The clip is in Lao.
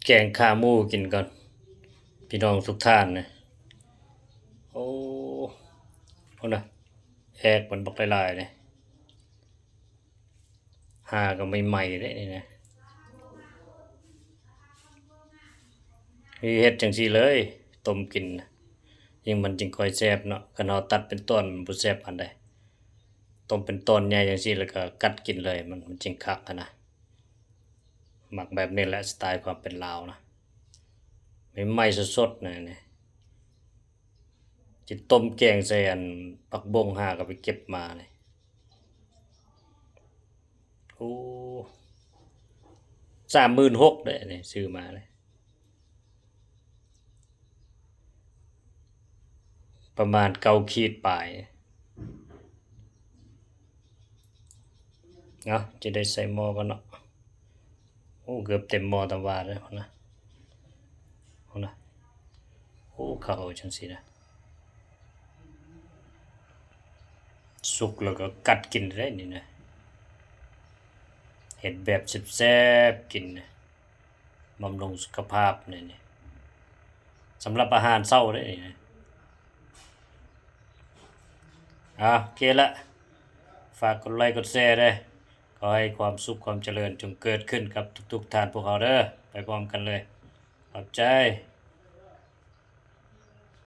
ແກງຂາໝູກິນກ່ອນ ພີ່ນ້ອງທຸກທ່ານນະ. ໂອ້ ພຸ້ນນະ ແອກມັນບັກຫຼາຍໆເດ້. ຫາກໍໃໝ່ໆເດ້ນີ້ນະ. ເຮັດຈັ່ງຊີ້ເລີຍ ຕົ້ມກິນ ຍິ່ງມັນຈຶ່ງຄ່ອຍແຊບເນາະ. ຄັນເຮົາຕັດເປັນຕອນມັນບໍ່ແຊບປານໃດ. ຕົ້ມເປັນຕອນໃຫຍ່ຈັ່ງຊີ້ ແລ້ວກໍກັດກິນເລີຍ ມັນ ມັນຈຶ່ງຄັກຫັ້ນນະ. ມັກແບບນີ້ແຫຼະ ສະໄຕຄວາມເປັນລາວນະ ໃໝ່ໆສົດໆນະນີ້. ຊິຕົ້ມແກງໃສ່ອັນຜັກບົ້ງ ຫາກໍໄປເກັບມານີ້. ໂອ້ ສາມໝື່ນຫົກເດ້ນີ້ ຊື້ມານີ້ ປະມານເກົ້າຂີດປາຍ. ເອົາ ຈະໄດ້ໃສ່ໝໍ້ກ່ອນເນາະ. ໂອ້ ເກືອບເຕັມໝໍ້ຕາມວ່າເດ້ ພຸ້ນນະ ພຸ້ນນະ. ໂອ້ ເຂົ້າຈັ່ງຊີ້ນະ ສຸກແລ້ວກໍກັດກິນໄດ້ນີ້ນະ. ເຮັດແບບແຊບໆກິນນະ ບຳລຸງສຸຂະພາບນີ້ ນີ້ ສຳລັບອາຫານເຊົ້າເດ້ນີ້ນະ. ອ່າ ໂອເຄລະ ຝາກກົດໄລກົດແຊເດີ້. ຂໍໃຫ້ຄວາມສຸກຄວາມຈະເລີນຈົ່ງເກີດຂຶ້ນກັບທຸກໆທ່ານພວກເຮົາເດີ້. ໄປພ້ອມກັນເລີຍ. ຂອບໃຈ.